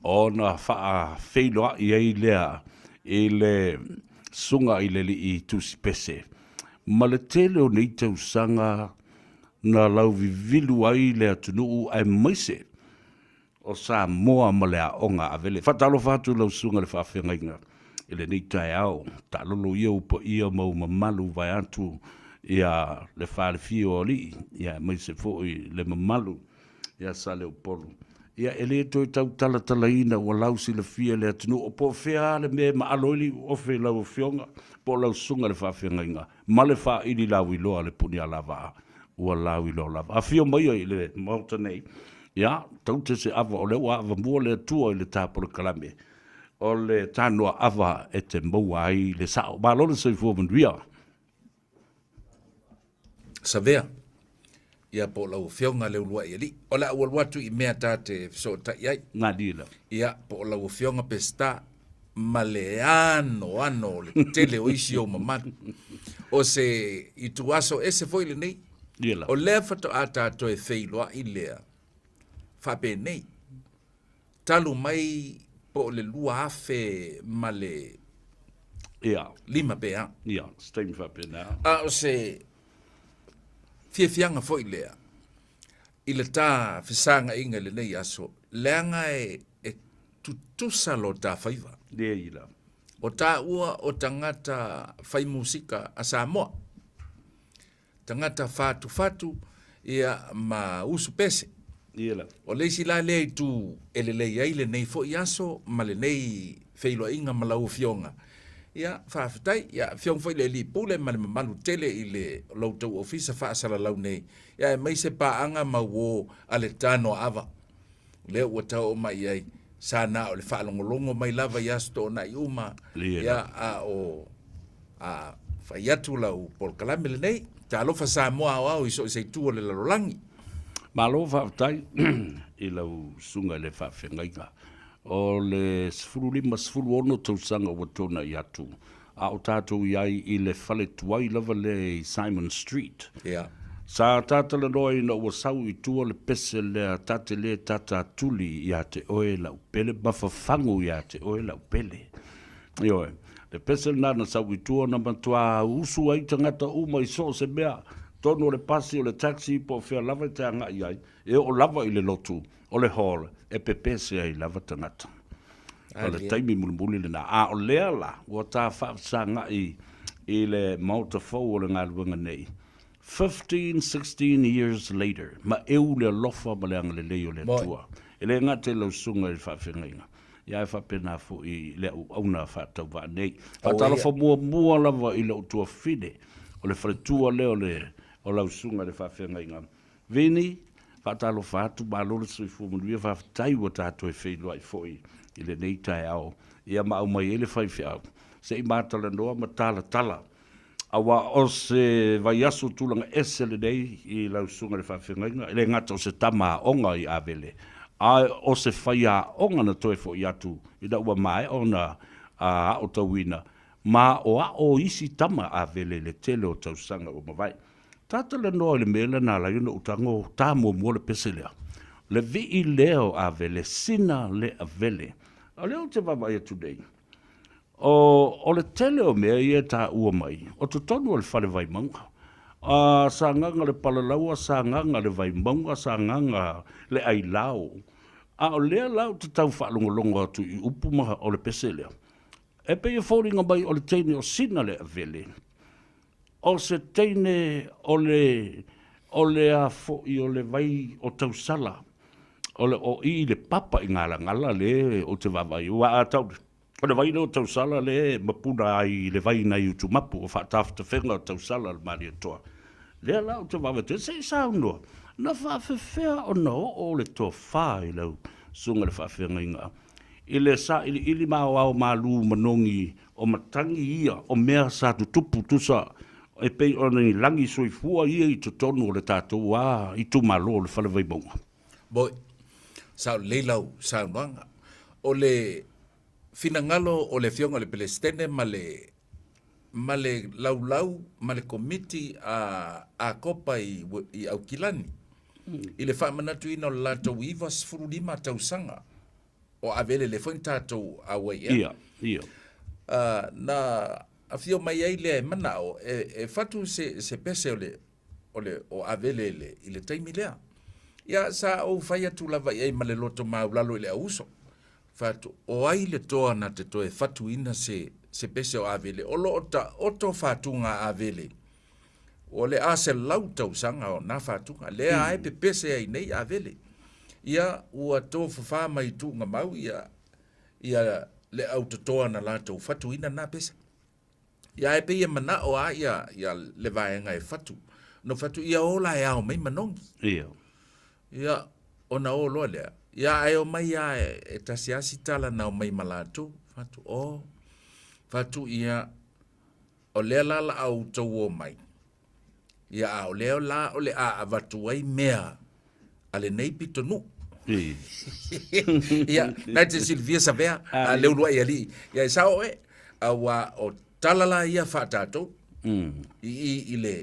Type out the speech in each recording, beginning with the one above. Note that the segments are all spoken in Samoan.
ona faafeiloai ai lea i le susuga i le alii tusipese. Ma le tele o nei tausaga na lauvivilu ai le atunuu aemaise o Samoa ma le aoga Avele. Faatalofa atu i lau susuga i le faafeagaiga i lenei taeao. Taalolo ia ou paia ma ou mamalu vaeatu ia le falefia o alii, ia aemaise foi le mamalu ia Saleupolu. Ia e le toe tau talatalaina ua lausilafia e le atunuu po o fea lava le mea e maalo ai le iuofe i lau Afioga po o lau susuga i le faafeagaiga ma le faaili lauiloa a le Punialavaa ua lauiloa lava. Afio maia i le Maota nei, ia, taute se ava o lea ua avamua le Atua i le ta polokalame o le tanoa ava e te maua ai le sao. Malo le soifua manuia. Savea, ia po o lau Afioga Leuluaialii. O le a ou alu atu i mea ta te fesootai ai. Malie lava. Ia, po o lau Afioga Peseta ma le anoano o le tele o isi ou mamalu. O se ituaso ese foi lenei. Ia lava. O lea faatoa ta toe feiloai lea faapenei, talu mai po o le 2000 ma le Ia. 5 pe a. Ia, se taimi faapena. A o se fiafiaga foi lea i le ta fesagaiga i lenei aso, leaga e, e tutusa lo ta faiva. Leai lava. O taua o tagata fai musika a Samoa. Tagata fatufatu ia ma usu pese. Ia lava. O le isi la lea itu e lelei ai lenei foi aso ma lenei feiloaiga ma lau Afioga, ia faafetai. Ia Afioga foi i le Alii Pule ma le mamalu tele i le lo outou Ofisa faasalalau nei, ia aemaise paaga ma uo a le Tanoaava. Lea ua tau oo mai i ai, sa na o le faalogologo mai lava i aso toonai uma, ia, a o a fai atu lau polokalame lenei. Talofa Samoa aoao i so o se itu o le lalolagi. Malo faafetai i lau susuga i le faafeagaiga. O le 15, 16 tausaga ua tuanai atu, a o tatou i ai i le fale tuai lava lea i Simon Street. Yeah. Sa ta talanoa ina ua sau i tua le pese lea ta te le tatatuli ia te oe lau pele ma fafagu ia te oe lau pele. Ioe, le pese lena na sau i tua na matua usu ai tagata uma i so o se mea, tonu o le pasi, o le taxi po o fea lava e te agai ai, e oo lava i le lotu o le hall e pepese ai lava tagata. O le taimi mulimuli lena. A o lea la, ua ta faafesagai i le Maota fou o le galuega nei, 15, 16 years later, ma eu le alofa ma le agalelei o le Atua. E le gata i lau susuga i le faafeagaiga, ia ae faapena foi i le auauna faatauvaa nei. Faatalofa muamua lava i lou tuafafine, o le faletua lea o le o lau susuga i le faafeagaiga. Vini, faatalofa atu, malo le soifua manuia, faafetai ua ta toe feiloai foi i lenei taeao, ia ma aumai ai le faifeau, se i ma talanoa ma talatala, aua o se vaiaso tulaga ese lenei i lau susuga i le faafeagaiga, e le gata o se tama aoga i Avele, ae o se faiaoga na toe foi atu ina ua maea ona aotauina ma aoao isi tama Avele i le tele o tausaga ua mavae. Ta talanoa i le mea lea na ala ai ona ou tago ta muamua le pese lea. Le vii lea o Avele, sina le Avele. O lea ou te vaavaai atu nei, o, o le tele o mea ia e taua mai, o totonu o le fale Vaimauga. A, Sagaga le Palalaua, Sagaga le Vaimauga, Sagaga le Ailao. A o lea la ou te tau faalogologo atu i upu ma o le pese lea, e pei e foliga mai o le teine o Sina le Avele, O se teine o le, o le a foi o le vai o tausala, o le o i le papa i galagala le ou te vaavaai, aua a tau, o le vai lea o tausala le mapuna ai i le vai nai Utumapu, o faatafatafega o tausala o le Malietoa. Lea la ou te vaavaai atu ai, se i saunoa, na faafefea ona oo le tofa i lau susuga i le faafeagaiga i le sailiili ma aoao malu manogi o matagi ia o mea sa tutupu tusa e pei o ni lagi soifua ia i totonu o le tatou a itumalo o le Fale Vaimauga. Boy, sao lelei lau saunoaga. O le finagalo o le Afioga i le Peresetene ma le ma le laulau ma le Komiti a Akopa i i Aukilani i le faamanatuina o le latou 95 tausaga. o Avele lea foi na tatou auai i ai. Ia, ia. Na afio mai ai lea e manao e fatu se pese o le o le o Avele i le i le taimi lea. Ia sa ou fai atu lava i ai ma le loto maulalo i le auuso. Fai atu, o ai le toa na te toe fatuina se se pese o Avele o lo o taoto fatuga a Avele o le a 100 tausaga o na fatuga lea a e pepese ai nei Avele. Ia ua tofafa mai tuugamau ia ia le au totoa na latou fatuina na pese. Ia ae pei e manao a ia ia le vaega e fatu. No fatu ia ola e ao mai manogi. Ia. Ia ona o loa lea. Ia ae o mai a e tasi a si tala na o mai ma latou. Fatu o fatu ia o lea la la au tou o mai. Ia a o lea la o le a avatu ai mea a lenei pitonuu. Ia, na te silafia Savea, a le uluai alii. Ia e sao oe, auā o tala la ia faa-tatou i i i le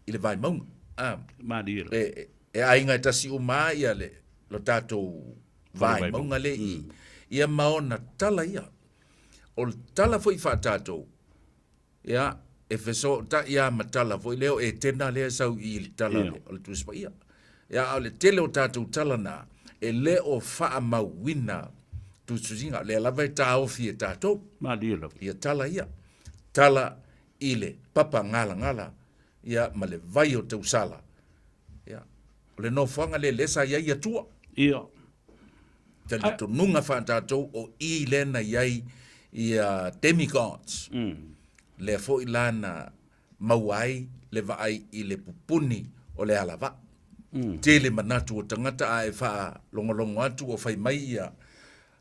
i le Vaimauga. A, Malie. e, e aiga e tasi uma lava ia le lo tatou Vaimauga lea i i. Ia ma ona tala ia. O le tala foi faa-tatou, Ia, e fesootai lava ma tala foi lea o Etena lea e sau i i le tala o le Tusi Paia. Ia, a o le tele o tatou tala na, e le o faamauina tusitusiga, o lea lava e taofi e tatou. Malie lava. Ia tala ia, tala i le papa galagala, ia, ma le vai o tausala. Ia, o le nofoaga lea, lea sa i ai Atua. Ia. Talitonuga faa-tatou o i lea na i ai ia demigods. Lea foi la na maua ai le vaai i le pupuni o le alavaa. Tele manatu o tagata a e faalogologo atu o fai mai ia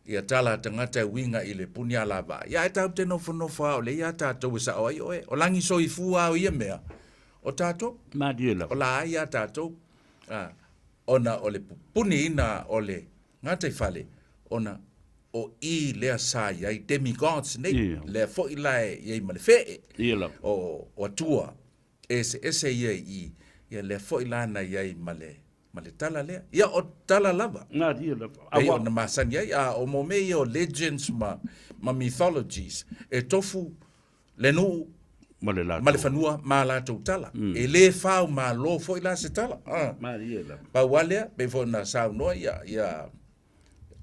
ia tala a tagata e uiga i le puni alavaa. Ia ae tatou te nofonofo lava o lea ia tatou e sao ai oe. O lagi soifua o ia mea o tatou. Malie lava. O la ai ia tatou. Ona o le pupuniina o le gataifale, ona o i lea sa i ai demigods nei, Ia. lea foi la e i ai ma le fee Ia lava. o, o atua eseese ia i i, ia lea foi la na i ai ma le, ma le tala lea. Ia o tala lava. Nga ia lava. Pei ona masani ai, a o mo mea ia o legends ma, ma mythologies, e tofu le nuu ma le latou. Ma le fanua ma latou tala. Mm. E lē faumalo foi la se tala. Ah. Malie lava. Pau lava lea, pei foi ona saunoa ia, ia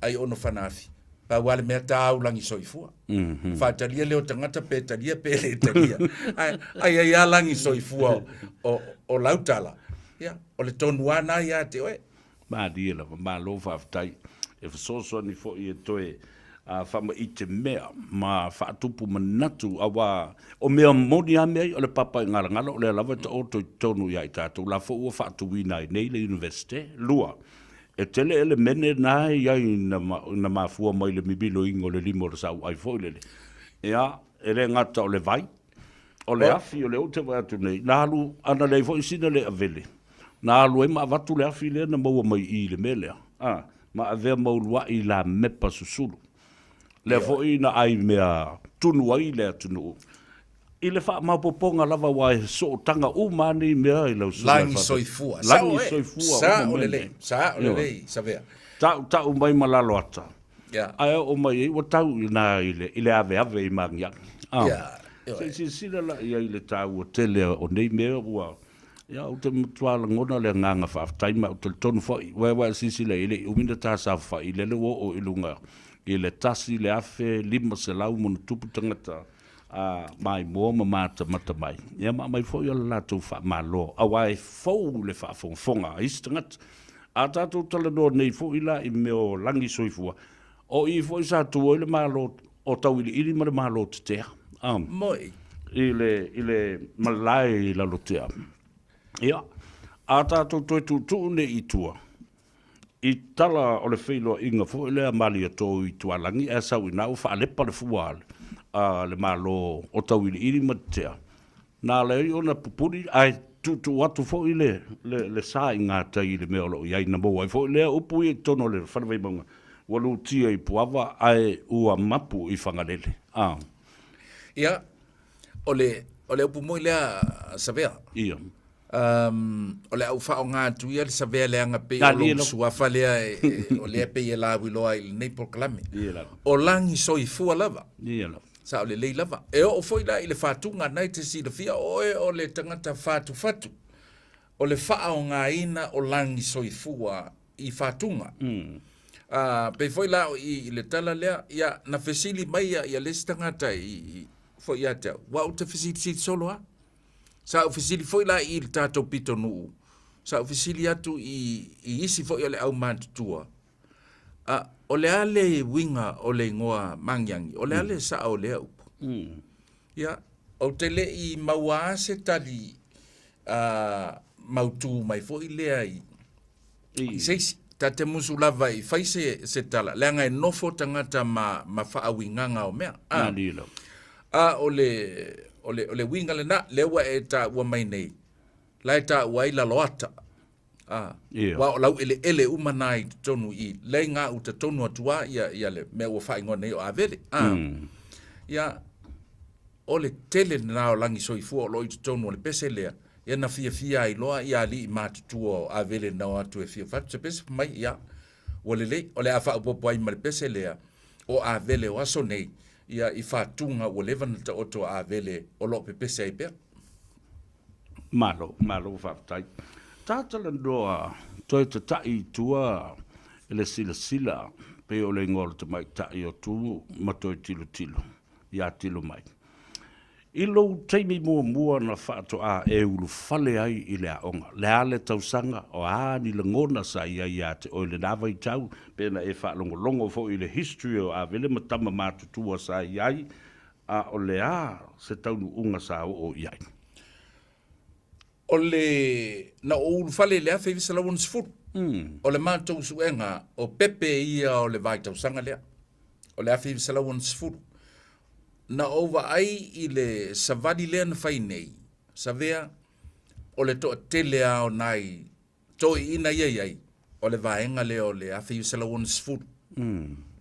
Aiono Fanaafi, pau lava le mea tau lagi soifua. Mm -hmm. Faatalia lea o tagata pe talia pe le talia. Ai ai ai a lagi soifua o, o, o lau tala. Ia, o le tonu lava na ia te oe. Malie lava, malo faafetai. E fesoasoani foi e toe faamaite mea ma faatupu manatu auā o mea moni a mea ia o le papa i galagala o lea lava e taoto i totonu ia i tatou la foi ua faatuina ai nei le Universite. Lua, e tele elemene na e i ai na na mafua mai le mimiloina o le lima o le sauai foi lele. Ia, e le gata o le vai, o le afi o lea ou te vaai atu nei, na alu ana leai foi sina le avele, na alu ai ma avatu le afi lea na maua mai i i le mea lea, a, ma avea ma uluai lamepa susulu. Lea foi na ai mea tunu ai le atunuu i le faamaopoopoga lava aua e sootaga uma lava nei mea i lau susuga Lagi soifua. Lagi soifua. Sao lelei, sao lelei, Savea. Ta'uta'u mai ma lalo ata. Ae oo mai ai ua tau i ina i le, i le aveave i Magiagi. Ah. Se i silasila la i ai i le taua tele o nei mea ua, ia, ou te matua lagona le agaga faafetai ma ou te talitonu foi, ua ua e silasila i ai, e le i umi na ta saofai, lele ua oo i luga i le 1500 ma ona tupu tagata a maimoa ma matamata mai, ia ma aumai foi o le latou faamalo, aua e fou le faafogafoga a isi tagata. A tatou talanoa nei foi la i mea o lagi soifua, o i foi sa tu ai le Malo o Tauiliili ma le Malo Tetea, a, Moi. i le, i le malae i Lalotea. Ia, a tatou toe tuutuu nei i tua, i tala o le feiloaiga foi lea Malietoa i Tualagi ae sau i ina ua faalepa le fua a le Malo o Tauiliili ma Tetea, Na ala ai ona pupuni ae tuutuu atu foi le, le, le sa i gatai i le mea o lo o i ai. Na maua ai foi lea upu ia i totonu o le Fale Vaimauga, ua lutia i Puava ae ua mapu i Fagalele. A. Ia, o le, o le upu moi lea, Savea. Ia. Um, o le a ou faaaoga atu ia le savea leaga pei o lou suafa lea e, e, o lea pei e lauiloa ai i lenei polokalame. O lagi soifua lava. Sao lelei lava. E oo foi la i le fatuga na e te silafia oe o le tagata fatufatu. O le faaaogaina o lagi soifua i fatuga. Mm. Pei foi la i, i le tala lea, ia, na fesili mai ia, ia le isi tagata i, i, foi ia te au, ua ou te fesilisili solo a. Sa ou fesili foi la i le tatou pitonuu, sa ou fesili atu i, i isi foi o le aumatutua, a, o le a le uiga o le igoa Magiagi, o le a le sao o lea upu? Mm. Ia, ou te le i maua a se tali a, mautū mai foi lea i, i se isi. Ta te musu lava i fai se, se tala, leaga e nofo tagata ma, ma faauigaga o mea. A, a o le, o le, o le uiga lena, lea ua e taua mai nei, la e taua ai Laloata. A, yeah. Aua o laueleele uma na i totonu i, lea i gauta tonu atu a ia, ia le mea ua faaigoa nei o Avele. A, mm. Ia, o le tele lena o lagi soifua o lo o i totonu o le pese lea, Ia na fiafia ai loa ia alii matutua o Avele na o atu e fia fatu se pese, fai mai, ia, ua lelei, o le a faaopoopo ai ma le pese lea o Avele o aso nei, ia, i fatuga ua leva na taoto a Avele o lo o pepese ai pea. Malo, malo faafetai. Tatalanoa toe tata'i i tua i le silasila pei o le igoa o le tamaitai o Tumu ma toe tilotilo ia Tilomai. I lou taimi muamua na faatoa e ulufale ai i le aoga, le a le tausaga, o a ni lagona sa i ai ia te oe i lena vaitau, pe na e faalogologo foi i le history o Avele ma tama matutua sa i ai, a o le a se taunuuga sa oo i ai? O le, na ou ulufale i le 1960, o le matou suega, o Pepe ia o le vaitausaga lea, o le 1960. Na ou vaai i le savali lea na fai nei, Savea, o le toatele lava o nai toeaiina ia i ai, o le vaega lea o le 1960.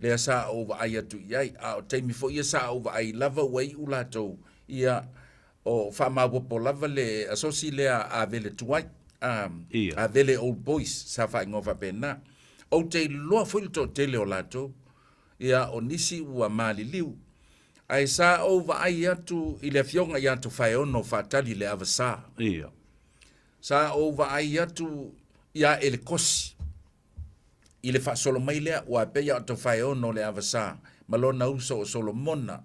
Lea sa ou vaai atu i ai, a o taimi foi ia sa ou vaai lava ua iu latou, ia, o faamaopoopo lava le asosi lea a Avele Tuai, a Avele Old Boys sa faaigoa faapena. Ou te iloa foi le toatele o latou, ia, o nisi ua maliliu. Ae sa ou vaai atu i le afioga ia Tofaeono Faatali le Avasa. Ia. Sa ou vaai atu ia Elekosi i le faasolo mai lea, ua pei a o Tofaeono le Avasa ma lona uso o Solomona,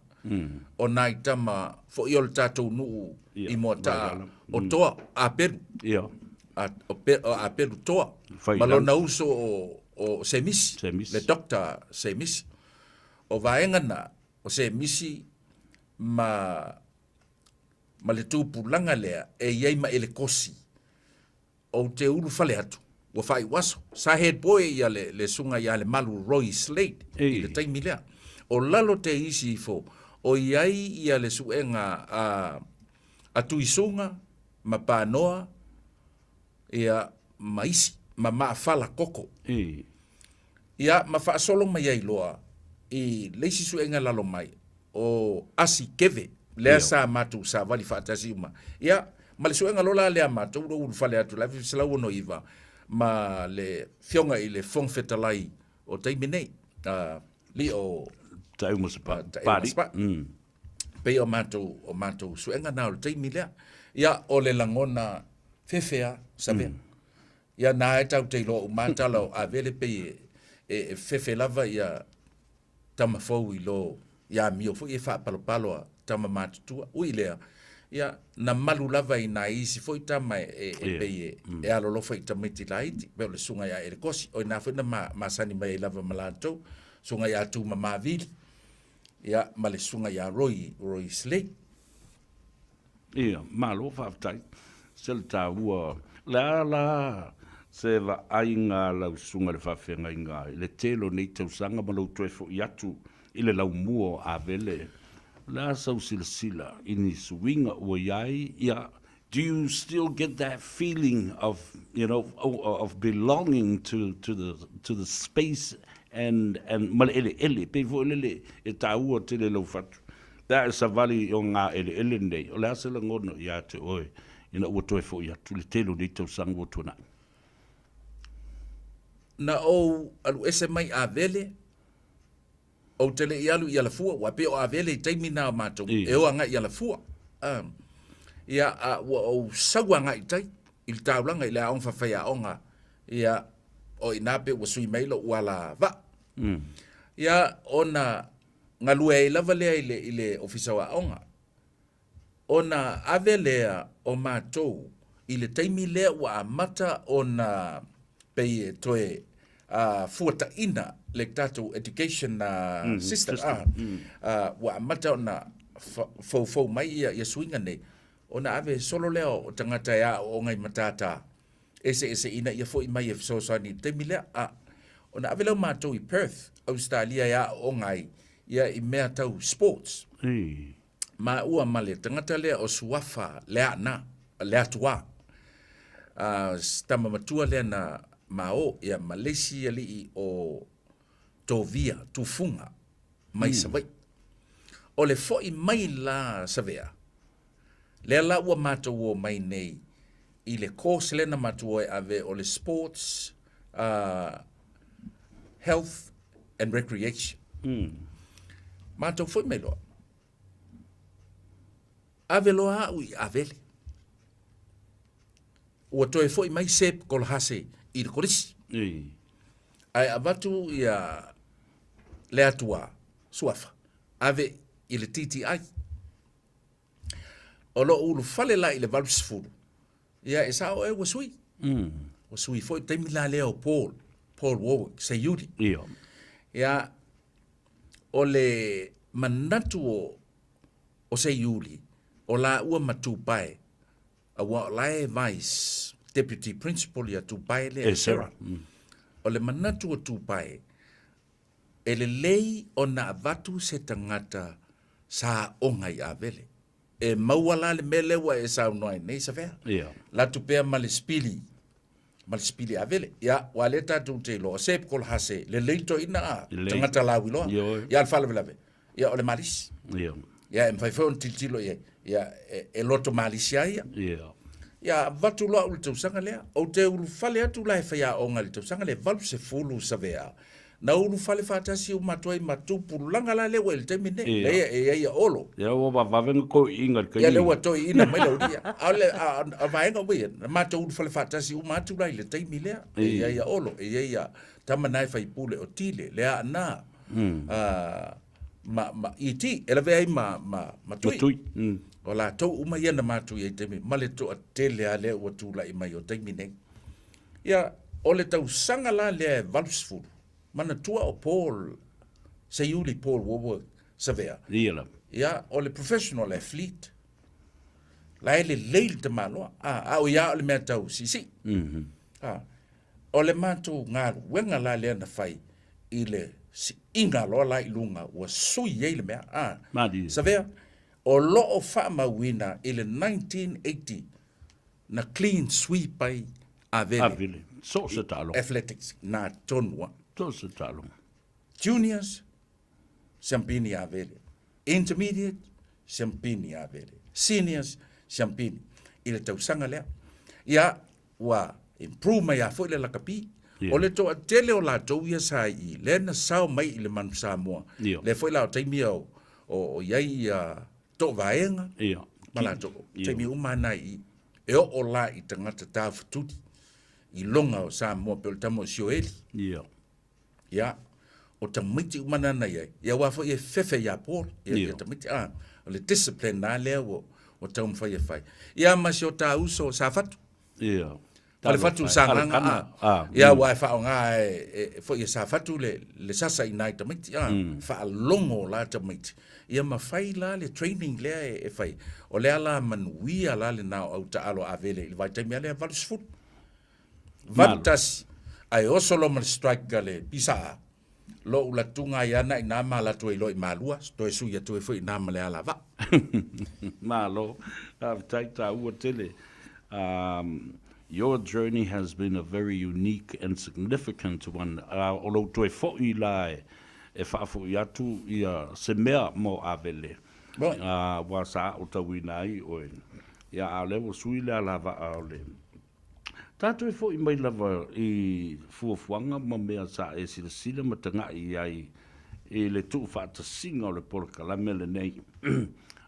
o nai tama foi o le tatou nuu i Moataa o Toa, Apelu, o Apelu Toa, ma lona uso o Semisi, le Doctor Semisi. O vaega na, o Semisi ma ma le tupulaga lea e i ai ma Elekosi, ou te ulufale atu, ua faaiu aso. Sa head boy ia le, le susuga ia Lemalu Roy Slade i le taimi lea. O lalo te isi ifo, o i ai ia le suega a, a Tuisuga ma Panoa, ia, ma isi, ma Maafala Koko. Ia, ma faasolo mai ai loa i le isi suega lalo mai, o Asi Keve, lea sa matou savali faatasi uma. Ia, ma le suega loa la lea a matou, lou ulufale atu i le 1969 ma le Afioga i le Fofoga Fetalai o taimi nei, Lio Taeaumasapaa. Taeaumasapaa. Pei o matou, o matou suega na o le taimi lea. Ia, o le lagona fefe a, Savea. Ia, na e tatou te iloa uma lava tala o Avele pei e fefe lava ia tama fou i lo ia amio foi e faapalopalo a tama matutua. Ui i lea, ia, na malu lava i nai isi foi tama e, e, e pei e, e alolofa i tamaiti laiti, pei o le susuga ia Elekosi, o ina foi na masani mai ai lava ma latou, susuga ia Tumamavili, ia, ma le susuga ia Roy, Roy Slade. Ia, malo faafetai. Se le taua, le a la se vaaiga a lau susuga i le faafeagaiga i le tele o nei tausaga ma lou toe foi atu i le laumua o Avele, o le a sau silasila i ni suiga ua i ai, ia, do you still get that feeling of, you know, of belonging to, to the, to the space and, and ma le eleele, pei foi lele e taua tele lau fatu. Pe a e savali i o ngā eleele nei, o le a se lagona ia te oe ina ua toe foʻi atu le tele o nei tausaga ua tuanai? Na ou alu ese mai Avele, ou te le i alu i Alafua, ua pei o Avele i taimi na o matou, e o agai i Alafua. Ia, a ua ou sau agai i tai, i le taulaga i le aoga faafaiaoga, ia, o i ina pei ua sui mai lou ala vaa. Ia, ona galue ai lava lea i le, i le Ofisa o Aoga. Ona ave lea o matou i le taimi lea ua amata ona pei e toe fuataina le tatou education system ua amata ona foufou mai ia suiga nei, ona ave solo lea o tagata e aooga i matata eseese ina ia foi mai e fesoasoani i le taimi lea. Ona ave lea o matou i Perth, Ausetalia e aooga ai ia i mea tau sports. Maua ma le tagata lea o Suafa Leaana, Leatua, si tama matua lea na mao ia ma le isi alii o Tovia Tufuga mai Savaii. O le foi mai la Savea, lea la ua matou o mai nei i le course lea na matou o e ave o le Sports Health and Recreation. Matou foi mai loa, ave loa au i Avele. Ua toe foi mai Seb Kolahase i le kolisi. Ae avatu ia le Atua Suafa, ave i le TTI. O lou ulufale la i le 80, ia e sao ea ua sui. Ua sui foi taimi la lea o Paul, Paul Warwick, Seiuli. Ia, o le manatu o, o Seiuli, o laua ma Tupae, aua o la e Vice Deputy Principal ia Tupae lea e Sarah. O le manatu o Tupae, E lelei ona avatu se tagata sa aoga i Avele. E maua la le mea lea ua e saunoa ai nei, Savea. Ia. Latu pea ma le sipili, ma le sipili Avele. Ia, ua lea tatou te iloa, o Seb Kolhase, lelei toeaina a, Lelei. tagata lauiloa. Ioe. Ia, o le faalavelave, ia, o le malisi. Ia. Ia, e mafai foi ona tilotilo i ai. Ia, e, e loto malisi ai ia. Ia. Ia, avatu loa au i le tausaga lea. Ou te ulufale atu la e faiaoga i le tausaga lea, 80 Savea. Na ulufale faatasi uma atu ai ma tupulaga la lea ua i le taimi lenei. Ia. Lea e i ai ia Olo. Ia ua vavave na toeaiina i le taimi. Ia lea ua toeaiina mai le aualii. A o le a, a vaega uma ia, na matou ulufale faatasi uma atu la i le taimi lea. E i ai ia Olo, e i ai ia tama na e faipule o Tile, Leaana, a, ma, ma ET, e lavea ai ma, ma, ma Tui. Ma Tui. O latou uma ia na matou i ai i taimi, ma le toatele lava lea ua tulai mai o taimi nei. Ia, o le tausaga la lea e 80, manatua o Paul, Seiuli Paul Warburg Savea. Ia lava. Ia, o le professional athlete. La e lelei le tamaloa. A, a o ia o le mea tau siisii. A, o le matou galuega la lea na fai i le siiga loa la i luga ua sui ai le mea. A, Malie. Savea, o lo o faamauina i le 1980 na clean sweep ai Avele. Avele. So o se taaloga. Athletics, na tonu lava. So o se taaloga. Juniors, siampini Avele. Intermediate, siampini Avele. Seniors, siampini. I le tausaga lea. Ia, ua improve mai lava foi le lakapi. Yeah. O le toatele o latou ia sa i i, lea na sao mai i le Manu Samoa. Yeah. Lea foi la o taimi ia o, o, o i ai ia Toovaega Ia. ma latou. Ia. Taimi uma lava na i i. E oo la i tagata taufetuli i loga o Samoa pei o le tama o Sioeli. Ia. Ia, o tamaiti uma na na i ai, ia aua foi e fefe ia Paul, ia, Ia. ia tamaiti, a, o le discipline na lea ua, ua taumafai e fai. Ia ma si o ta uso Safatu. Ia. Falefatu Sagaga a. A. Ia aua e faaaoga e, e, foi e Safatu le, le sasa i nai tamaiti a. Faalogo la tamaiti. Ia ma fai la le training lea e, e fai. O lea la manuia la lena o au taalo Avele i le vaitaimi a lea 80. 81 ae oso loa ma le strike a le PSA. Lou latuga ai ana i na ma latou iloa i Malua, toe sui atu ai foi i na ma le alavaa. Malo, faafetai taua tele. Um, your journey has been a very unique and significant one. Uh, o lou toe foi la e, e faafoi atu ia se mea mo Avele. Bon. Uh, ua sa aotauina ai oe. Ia, a o lea ua sui le alavaa o le Tatou e foi mai lava i fuafuaga ma mea sa e silasila ma tagai i ai i le tuufaatasiga o le polokalame lenei.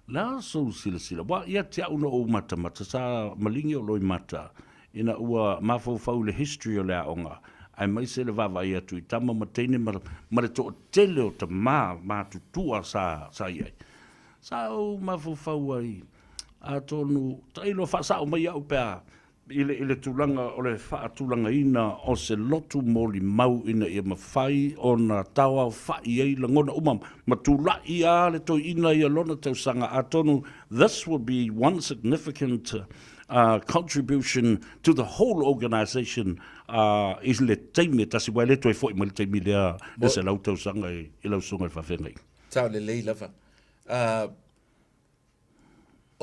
La sou silasila, aua ia te au na ou matamata, sa maligi o Loimata ina ua mafaufau i le history o le aoga, aemaise le vaavaai atu i tama ma teine ma, ma le toatele o tama matutua sa, sa i ai. Sa ou mafaufau ai, atonu, tailo faasao mai au pe a, i le, i le tulaga o le faatulagaina o se lotu molimau ina ia mafai ona taoaofa'i ai lagona uma ma tula'i a le toeaina ia lona tausaga, atonu this will be one significant uh, contribution to the whole organisation uh, i le taimi e tasi, ua e le toe fo'i mai le taimi lea le 100 tausaga i, i lau susuga i le faafeagaiga. Sao lelei lava. Uh,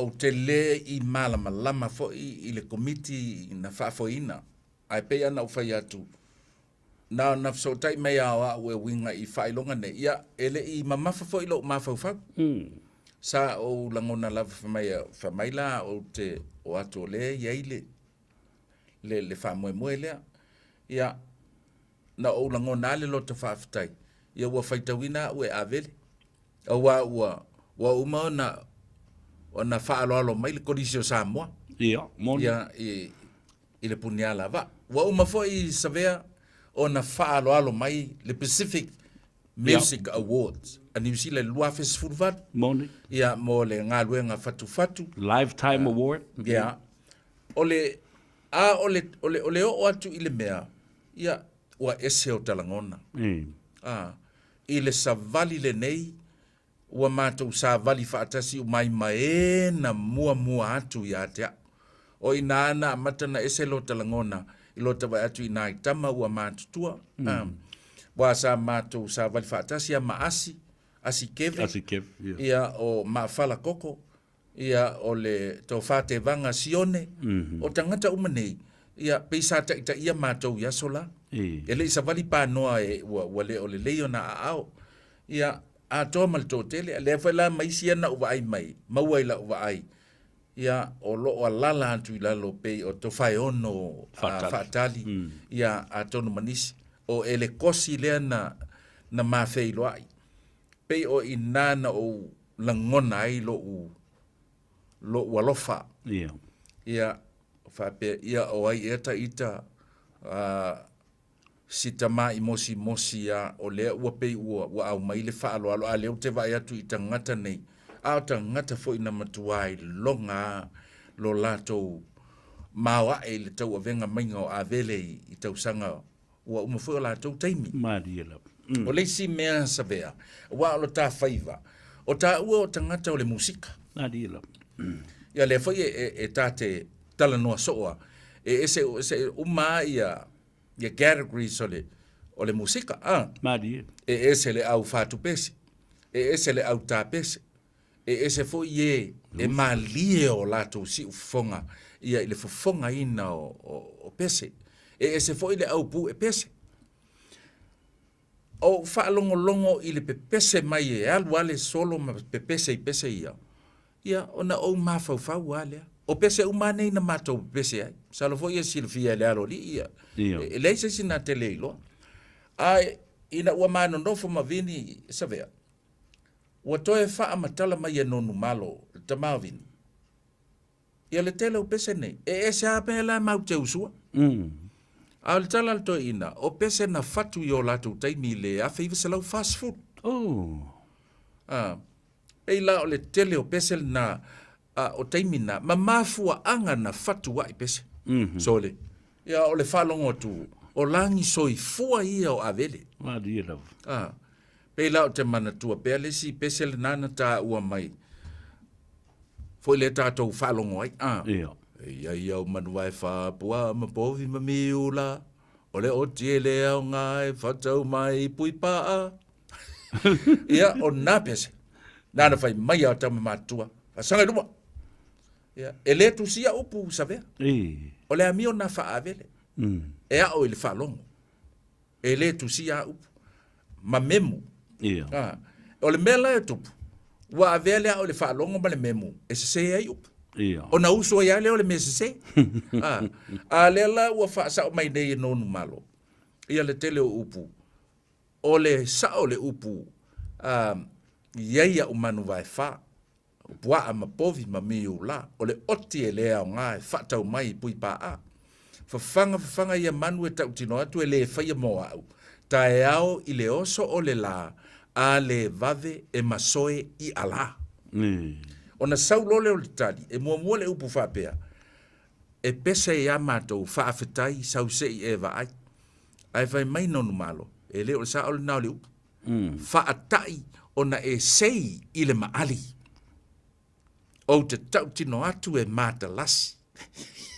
Ou te le i malamalama foi i le Komiti na faafoeina, ae pei lava ona ou fai atu, na ona fesootai mai lava o au e uiga i faailoga nei, ia, e le i mamafa foi lou mafaufau. Sa ou lagona lava fai mai, fai mai la ou te o atu o lea e i ai le, le, le faamoemoe lea. Ia, na ou lagona lava le loto faafetai, ia ua faitauina au e Avele. Aua ua, ua uma ona, ona faaaloalo mai le Kolisi o Samoa. Ia, moni. Ia, i, i le puniala vaa. Ua uma foi Savea ona faaaloalo mai le Pacific Music ia. Awards a Niu Sila i le 2018. Moni. Ia, mo le galuega fatufatu. Lifetime uh, Award. Ia. O le, a o le, o le, o le oo atu i le mea, ia, ua ese o ta lagona. Mm. A, I le savali lenei, ua matou savali faatasi umai ma e na muamua atu ia te a'u. O inā na amata na ese lota lagona i lota vae atu i nai tama ua matutua, a, ua sa matou savali faatasi a ma Asi, Asi Keve, Asi Keve, ia. Ia, o Maafala Koko, ia, o le Tofa Tevaga Sione, o tagata uma nei, ia, pei sa taitaia matou i aso la. E le i savali panoa e, ua, ua le o lelei ona aao. Ia, atoa ma le toatele. Lea foi la ma isi ia na ou vaai mai, maua i lau vaai, ia, o lo o alala atu i lalo pei o Tofaeono Faatali, Faatali ia, atonu ma nisi. O Elekosi lea na, na ma feiloai. Pei o i ina na ou lagona ai loʻu, loʻu alofa. Ia. Ia, faapea, ia o ai ea ta ita, a, si tama i mosimosi a, o lea ua pei ua, ua aumai le faaaloalo, a lea ou te vaai atu i tagata nei, a o tagata foi na matua iloga a lo latou maoae i le tauavega maiga o Avele i, i tausaga ua uma foi o latou taimi. Malie lava. O le isi mea Savea, aua o lo ta faiva, o taua o tagata o le musika. Malie lava. Ia lea foi e, e, e ta te talanoa soo a, e ese, ese uma a ia, ia categories o le, o le musika. A. Malie. E ese le au fatupese, e ese le au tapese, e ese foi e e malie o latou siufofoga ia i le fofogaina o, o, o pese. E ese foi le au pu'e pese. O ou faalogologo i le pepese mai e alu a le solo ma pepese i pese ia, ia ona ou mafaufau a lea. O pese uma a nei na matou pepese ai. Masalo foi e silafia e le aloalii ia. Ia. E leai se isi na te le iloa. Ae ina ua ma nonofo ma Vini Savea, Ua toe faamatala mai e Nonumalo, le tama o Vini, ia le tele o pese nei, e ese a mea la mau te usua. A o le tala a le toeaina, o pese na fatu i o latou taimi i le 1940. Oh. A, pei la o le tele o pese lena, a, o taimi na, ma mafuaaga na fatu ai pese. Sole. Ia, o le faalogo atu, o lagi soifua ia o Avele. Malie lava. A, Pei la ou te manatua pea le isi pese lena na taua mai foi lea tatou faalogo ai. A. Ia. E i ai au manu vae fapua ma povi ma miula, o le oti e le aoga e fatau mai i Puipaa. Ia, o na pese. Na na fai mai a tama matutua. Fasaga i luma. Ia, e le tusia upu Savea. E. O le amio na faavele. E ao i le faalogo. E le tusia a upu ma memu. Ia. A, o le mea la e tupu, ua avea le ao i le faalogo ma le memu e sese ai upu. Ia. Ona usu ai lava lea o le mea sese. A, a lea la ua faasao mai nei e Nonumalo, ia le tele o upu, o le sao o le upu, a, i ai au manu vaefa, o puaa ma povi ma miula, o le oti e le aoga e faatau mai i Puipaa. Fafaga fafaga ia manu e tautino atu e le faia mo au, taeao i le oso o le la, a le vave e masoe i alā. Ona sau loa lea o le tali, e muamua le upu faapea, E pese iā matou, faafetai, sau se i e vaai. Ae fai mai Nonumalo, e le o le sao lena o le upu. Faataʻi ona e sei i le maali. Ou te tautino atu e matalasi.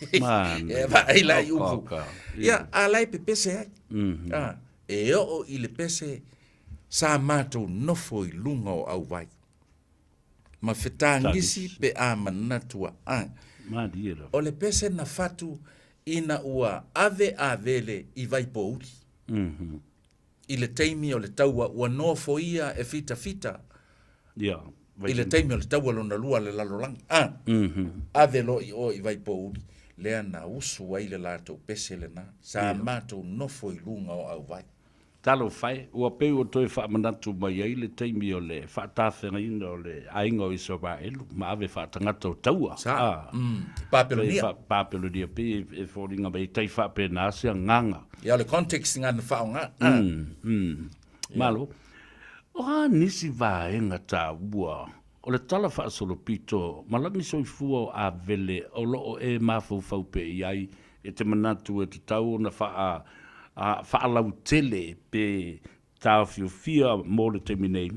E vaai la i upu. Ia, a la e pepese ai. A, e oo i le pese sa matou nofo i luga o auvai. Ma fetagisi pe a manatua ai. O le pese na fatu ina ua ave Avele i Vaipouli. I le taimi o le taua ua nofoia e fitafita i le taimi o le taua lona lua a le lalolagi, a ave loa i o i Vaipouli, lea na usu ai le latou pese lena, sa matou nofo i luga o auvai. Talofa e, ua pei ua toe faamanatu mai ai le taimi o le faatafegaina o le aiga o Isaraelu ma ave faatagata o taua, Sa, a, Papelonia. Papelonia, pei e foliga mai e tai faapena se agaga. Ia o le context nga na faaaoga. Malo. O a nisi vaega taua o le Tala Faasolopito ma lagi soifua o Avele o lo o e mafaufau pea i ai e te manatu e tatau ona faa, faalautele pe taofiofia mo le taimi nei,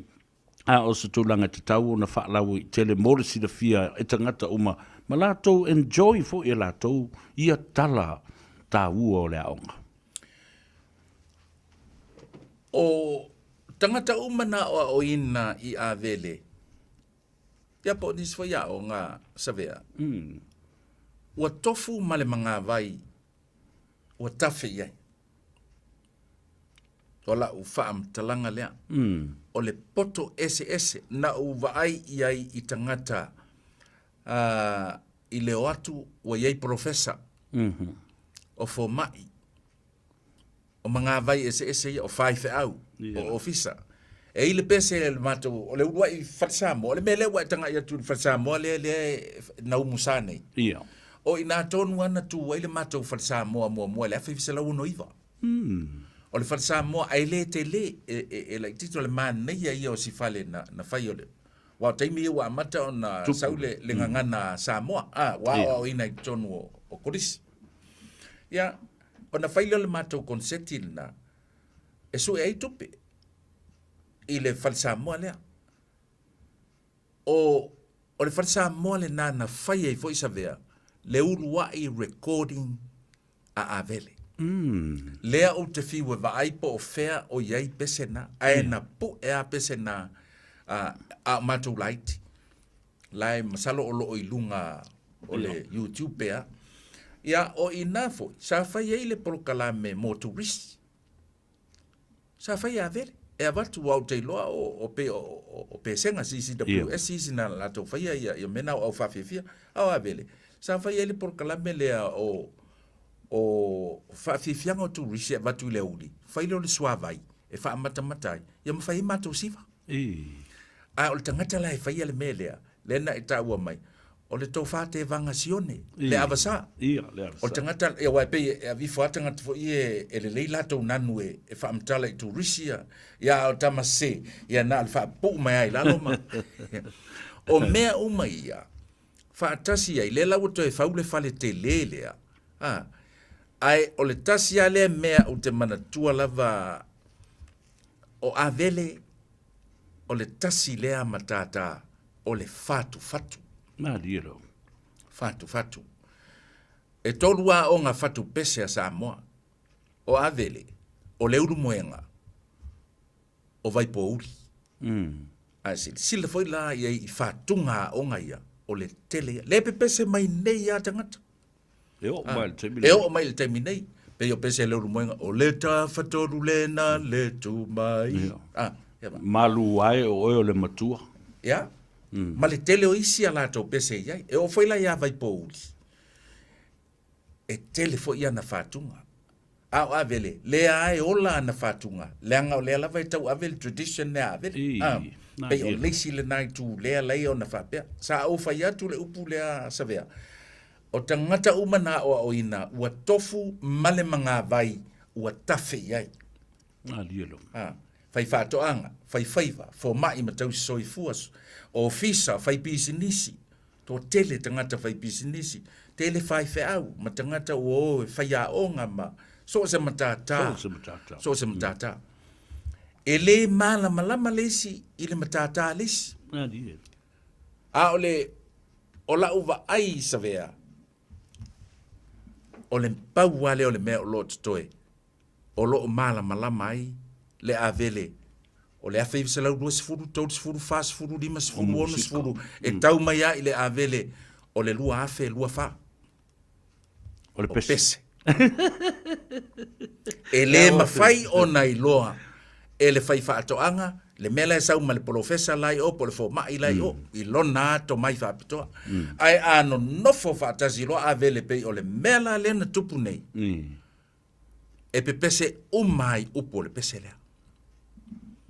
a o se tulaga e tatau ona faalauaitele mo le silafia e tagata uma ma latou enjoy foi e latou ia tala taua o le aoga. O tagata uma na aoaoina i Avele, ia po o nisi foi aoga Savea, ua tofu ma le magavai ua tafe i ai. O lau faamatalaga lea. O le poto eseese na ou vaai i ai i tagata i le o atu ua i ai polofesa, o fomai, o magavai eseese ia, o faifeau, o ofisa. E i le pese le matou, o le uluai fale Samoa, o le mea lea ua e tagai atu i le fale Samoa lea lea e na umusa nei. Ia. O i ina tonu lava na tu ai le matou fale Samoa muamua i le 1969. O le fale Samoa ae le tele, e laitiiti, o le manaia ia o si fale na fai o le, aua o taimi ia ua amata ona sau le gagana Samoa, a, ua aoaoina i totonu o kolisi. Ia, ona fai lea o le matou koneseti lena e sue ai tupe i le fale Samoa lea. O, o le fale Samoa lena na fai ai foi Savea le uluai recording a Avele. Lea ou te fiu e vaai po o fea o i ai pese na, ae na pue a pese na a, a o matou laiti. La e masalo o lo o i luga o le YouTube pea. Ia, o i ina foi, sa fai ai le polokalame mo turisi. Sa fai e Avele, e avatu aua ou te iloa o, o pei o, o, o Pesega CCWS isi na latou faia ia, ia mea na o au faafiafia. A o Avele, sa fai ai le polokalame lea o, o faafiafiaga o turisi e avatu i le aoauli, fai lea o le suavai e faamatamata ai, ia ma fai ai matou siva. A o le tagata la e faia le mea lea, lea na e taua mai, o le tofa tevaga Sione, le avasa. Ia, le avasa. O le tagata, ia aua e pei e aveifo lava tagata foi ia e lelei latou nanu e faamatala i turisi ia, ia a o tama sese, ia na o le faapupuu mai lava i lalo ma. O mea uma ia, faatasi ai, lea la ua toe fau le fale tele lea, a, ae o le tasi lava lea mea ou te manatua lava o Avele, o le tasi lea matata o le fatufatu. Malie lava. Fatufatu. E tolu aoga fatupese a Samoa, o Avele, o Leulumoega, o Vaipouli. Ae silasila foi la i ai i fatuga aoga ia, o le tele ia. Lea e pepese mai nei lava tagata. E oo mai i le taimi nei. E oo mai i le taimi nei. Pei o pese a Leulumoega, o le tafatolu lena le tu mai. Ah, ia ba. Malu ae o oe o le matua. Ia. Ma le tele o isi a latou pese e i ai. E oo foi la iā Vaipouli, e tele foi ana fatuga. A o Avele, lea lava e ola ana fatuga, leaga o lea lava e tauave le tradition lea a Avele. Ii, A, na pei o ia. le isi lena itu lea laia ona faapea. Sa ou fai atu le upu lea Savea, o tagata uma na aoaoina ua tofu ma le magavai ua tafe i ai. Malie lava. A, fai faatoaga, fai faiva, fomai ma tausi soifua, ofisa, fai pisinisi, toatele tagata fai pisinisi, tele faifeau ma tagata ua o e faiaoga ma so o se matatā. So o se matatā. So o se matatā. E lē malamalama le isi i le matatā a le isi. Malie. A o le, o la'u vaai Savea, o le pau lava lea o le mea o lo o totoe, o lo o malamalama ai le Avele o le 1920, 30, 40, 50, 60, e tau mai lava i le Avele o le 2024. O le pese. Pese. E lē mafai ona iloa e le faifaatoaga le mea la e sau ma le polofesa la i o po o le fomai la i o i lona atomai faapitoa. Ae a nonofo faatasi loa Avele pei o le mea la lea na tupu nei, e pepese uma ai upu o le pese lea.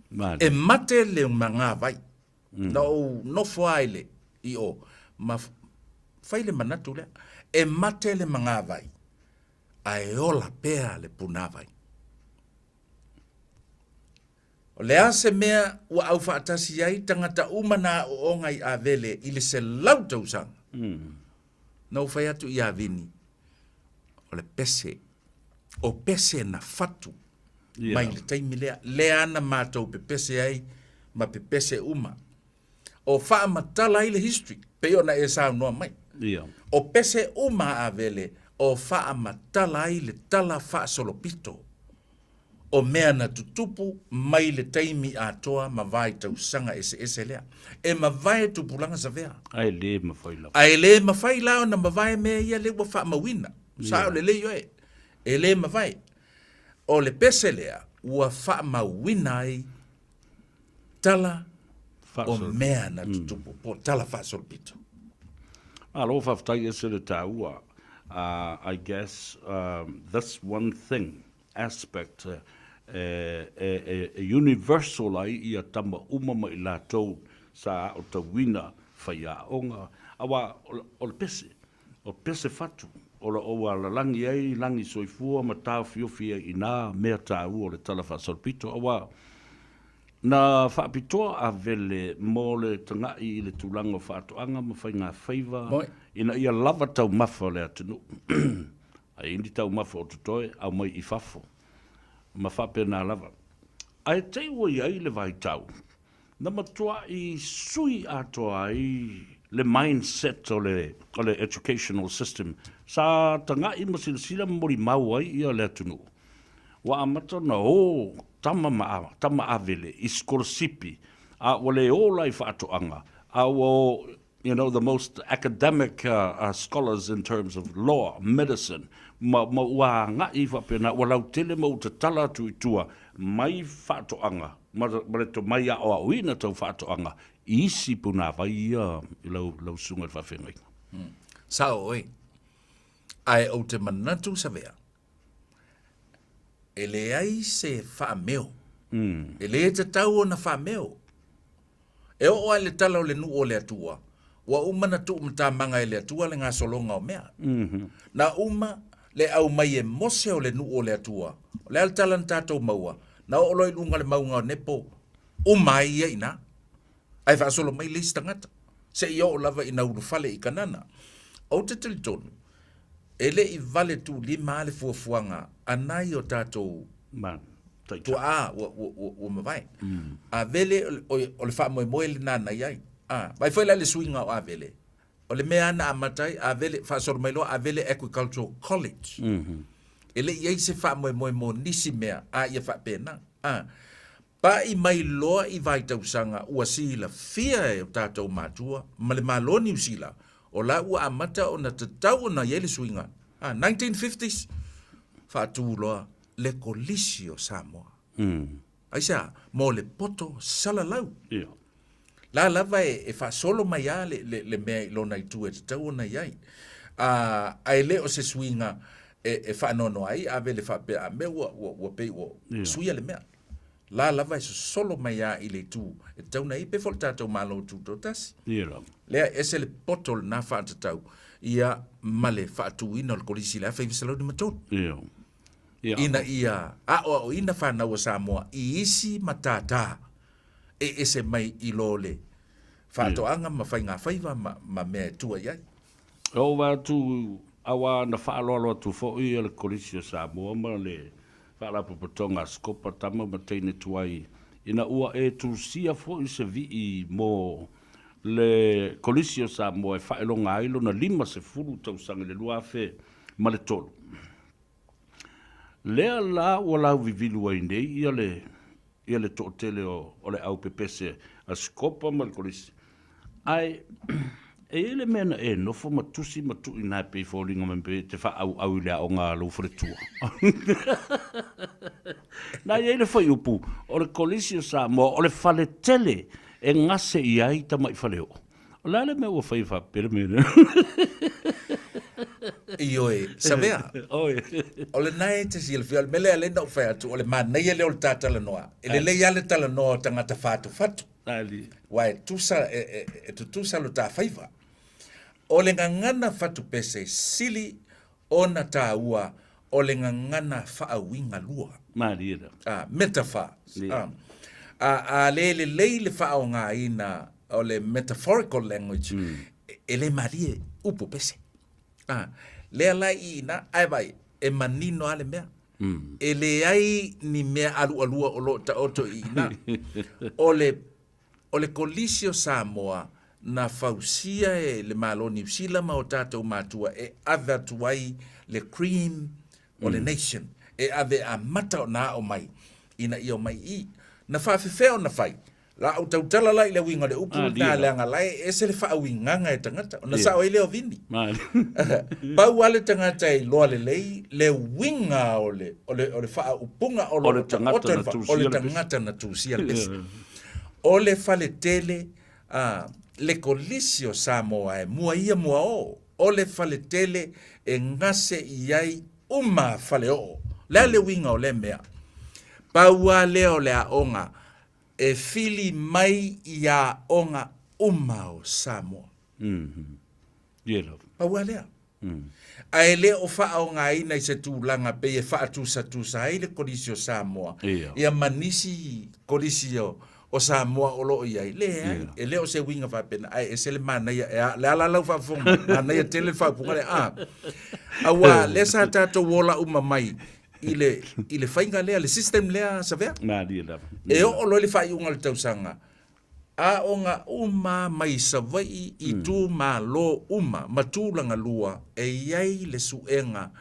Male. E mate le magavai. Mm. Na ou nofo ai le i o, ma fai le manatu lea. E mate le magavai, ae ola pea le punavai. O le a se mea ua aufaatasi ai tagata uma na aooga i Avele i le 100 tausaga? Mm. Na ou fai atu iā Vini, o le pese, o pese na fatu yeah. mai le taimi lea, lea na matou pepese ai ma pepese uma. O faamatala ai le history, pei ona e saunoa mai. Yeah. O pese uma a Avele, o faamatala ai le tala faasolopito o mea na tutupu mai le taimi atoa ma vaitausaga eseese lea. E mavae tupulaga Savea. Ae lē mafai lava. Ae lē mafai la ona mavae mea ia lea ua faamauina. Sao lelei oe. E lē mavae. O le pese lea ua faamauina ai tala o mea na tutupu, po o tala faasolopito. Malo faafetai ese le taua. I guess this one thing aspect e universal ai ia tama uma ma i latou sa aotauina faiaoga, aua o le pese, o pese fatu, o lo o ua lalagi ai lagi soifua ma taofiofi ai i na mea taua o le Tala Faasolopito, aua na faapitoa a Vele mo le taga'i i le tulaga o faatoaga ma faigafaiva ina ia lava taumafa o le atunuu. Ai i ni taumafa o totoe, aumai i fafo, ma faapena lava. Ae te i ua i ai le vaitau, na matua'i sui atoa ai le mindset o le, o le educational system. Sa taga'i ma silasila ma molimau ai ia le atunuu. Ua amata ona o tama ma tama avele i sikolasipi, a ua le o la i faatoaga, a ua o you know, the most academic scholars in terms of law, medicine, ma, ma ua agai faapena, ua lautele ma ua tatala atu i tua mai faatoaga, ma, ma le tomai aoaoina tau faatoaga i isi punāwai ia i lau, lau susuga i le faafeagaiga. Sao oe. Ae ou te manatu Savea, e leai se faameo. E lē tatau ona faameo. E oo lava i le tala o le nuu o le Atua, ua uma na tuumatamaga e le Atua le gasologa o mea. Na uma le aumai e Mose o le nuu o le Atua. O le a le tala na tatou maua? Na oo loa i luga o le mauga o Nepo, uma ai ia i ina. Ae faasolo mai le isi tagata, seia oo lava ina ulufale i Kanana. Ou te talitonu, e le i vale tuulima lava le fuafuaga a nai o tatou tuaa ua, ua, ua, ua mavae. Avele, o le faamoemoe lena na i ai. A, vaai foi la i le suiga o Avele, o le mea lava na amata ai, Avele, faasolo mai loa Avele Agricultural College. E le i i ai se faamoemoe mo nisi mea, a ia faapena. A, Pa'i mai loa i vaitausaga ua silafia e o tatou matua ma le Malo o Niu Sila, o la ua amata ona tatau ona i ai le suiga, a, 1950s, faatu loa le Kolisi o Samoa. Aisea? Mo le poto salalau. La lava e, e faasolo mai lava le, le, le mea i lona itu e tatau ona i ai. A, ae le o se suiga e, e faanoanoa ai Avele faapea, a mea ua, ua, ua pei ua yeah. suia le mea. La lava e sosolo mai lava i le itu e tatau ona i ai, pei foi o le tatou Malo Tutoatasi. Yeah. Lea e ese le poto o lena faatatau ia ma le faatuina o le Kolisi i le 1953. Yeah. Yeah. Ina ia aoaoina fanau a Samoa i isi matata e ese mai i lo le faatoaga ma faigafaiva ma, ma mea e tua i ai. E oo vae atu auā na faaaloalo atu foi le Kolisi o Samoa ma le Faalapotopotoga a Sikopa Tama ma Teine Tuai ina ua e tusia foi se vii mo le Kolisi o Samoa e faailoga ai lona 50 tausaga i le 2003. Lea la ua lauvivilu ai nei ia le ia le toatele o, o le au pepese a Sikopa ma le Kolisi. Ae e i ai le mea na e nofo ma tusi ma tuu i ina e pei e foliga mai pei e te faaauau i le aoga a lou faletua. Na i ai le fuaiupu, o le Kolisi o Samoa, o le faletele e gase i ai tamai faleoo. O le a le mea ua fai e faapea le mea lea? Ioe, Savea. Oi. O lena e te silafia, o le mea lea lea na ou fai atu, o le manaia lea o le ta talanoa. E lelei lava le talanoa o tagata fatufatu. Ali. Aua e tusa, e, e, e tutusa lo ta faiva. O le gagana fatupese sili ona taua o le gagana faauiga lua. Malie la. Ah, metaphor. Yeah. Ah, a, a le lelei le faaaogaina o le metaphorical language, mm. e, e le malie upu pese. Ah, lea la i ina, ae vai, e manino a le mea. Mm. E leai ni mea alualua o lo taoto i ina. o le O le Kolisi o Samoa na fausia e le Malo Niu Sila ma o tatou matua e ave atu ai le cream o le nation, e ave amata ona ao mai ina ia omai i i. Na faafefea ona fai? La ou tautala la i le uiga o le upu lena leaga la e ese le faauigaga e tagata ona sao ai lea o Vini. Pau lava le tagata e iloa lelei le uiga o le, o le, o le faaupuga o lo o taoto i le fa, o le tagata na tusia le pese. O le faletele a le Kolisi o Samoa e mua ia mua o, o le faletele e gase i ai uma faleoo. Le a le uiga o lea mea? Pau a lea o le aoga e fili mai i aoga uma o Samoa. Pau a lea. Ae le o faaaogaina i se tulaga pei e faatusatusa ai le Kolisi o Samoa ia ma nisi Kolisi o Samoa o lo o i ai. Leai, e le o se uiga faapena, ae ese le manaia, e a, le a la lau faafofoga mai, manaia tele le faaupuga lea, a. Aua lea sa tatou ola uma mai i le, i le faiga lea, le system lea, Savea. Malie lava. E oo loa i le faaiuga o le tausaga, Aoga uma mai Savaii itumalo uma ma tulaga lua e i ai le suega